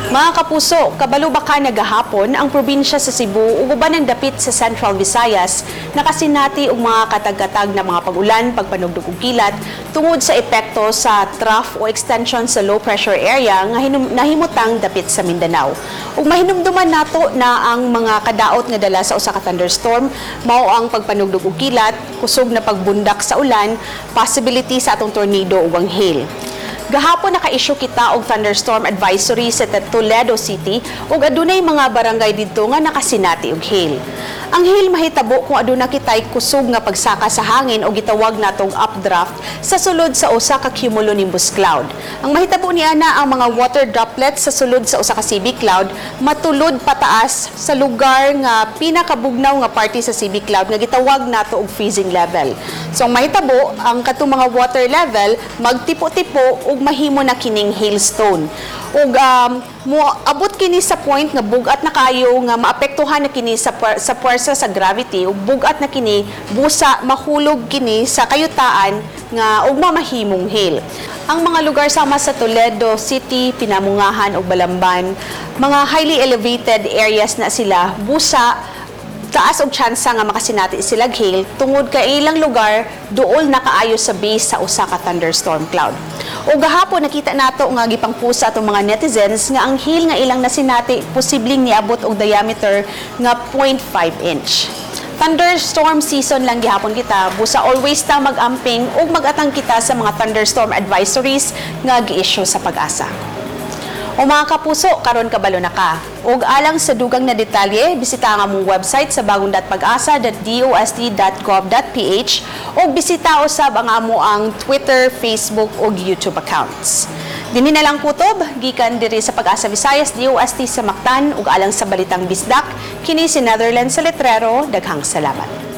Mga kapuso, kabalo ba ka nga gahapon ang probinsya sa Cebu ug uban ang dapit sa Central Visayas nakasinati og mga katag-katag na mga pag-ulan, pagpanugdog ug kilat tungod sa epekto sa trough o extension sa low pressure area nga nahimutang dapit sa Mindanao? Ug mahinumduman nato na ang mga kadaot nga dala sa usa ka thunderstorm mao ang pagpanugdog og kilat, kusog na pagbundak sa ulan, possibility sa atong tornado ug ang hail. Gahapon naka-issue kita og thunderstorm advisory sa Toledo City ug adunay mga barangay didto nga nakasinati og hail. Ang hail mahitabo kung aduna kitay kusog nga pagsaka sa hangin o gitawag natong updraft sa sulod sa usa ka cumulonimbus cloud. Ang mahitabo niana, ang mga water droplets sa sulod sa usa ka CB cloud matulod pataas sa lugar nga pinakabugnaw nga parte sa CB cloud nga gitawag nato og freezing level. So ang mahitabo, ang katong mga water level magtipo-tipo ug mahimo na kining hailstone. Ug mo abot kini sa point nga bugat na kayo nga maapektuhan na kini sa puwersa sa gravity ug bugat na kini busa mahulog kini sa kayutaan nga ug mamahimong hail. Ang mga lugar sama sa Toledo City, Pinamungahan ug Balamban, mga highly elevated areas na sila, busa taas og tsansa nga makasinati sila hail tungod kay ilang lugar duol na kaayo sa base sa usa ka thunderstorm cloud. O gahapon nakita nato nga gipangpusa atong mga netizens nga ang hail nga ilang nasinati posibleng niabot og diameter nga 0.5 inch. Thunderstorm season lang gihapon kita, busa always ta mag-amping ug mag-atang kita sa mga thunderstorm advisories nga gi-issue sa PAGASA. O mga kapuso, karon kabalo na ka. Ug alang sa dugang na detalye, bisita ang among website sa bagong.pagasa.dost.gov.ph o bisita usab ang amo ang Twitter, Facebook ug YouTube accounts. Dinhi na lang kutob, gikan diri sa PAGASA Visayas, DOST sa Mactan ug alang sa Balitang Bisdak, kini si Netherlands sa Letrero, daghang salamat.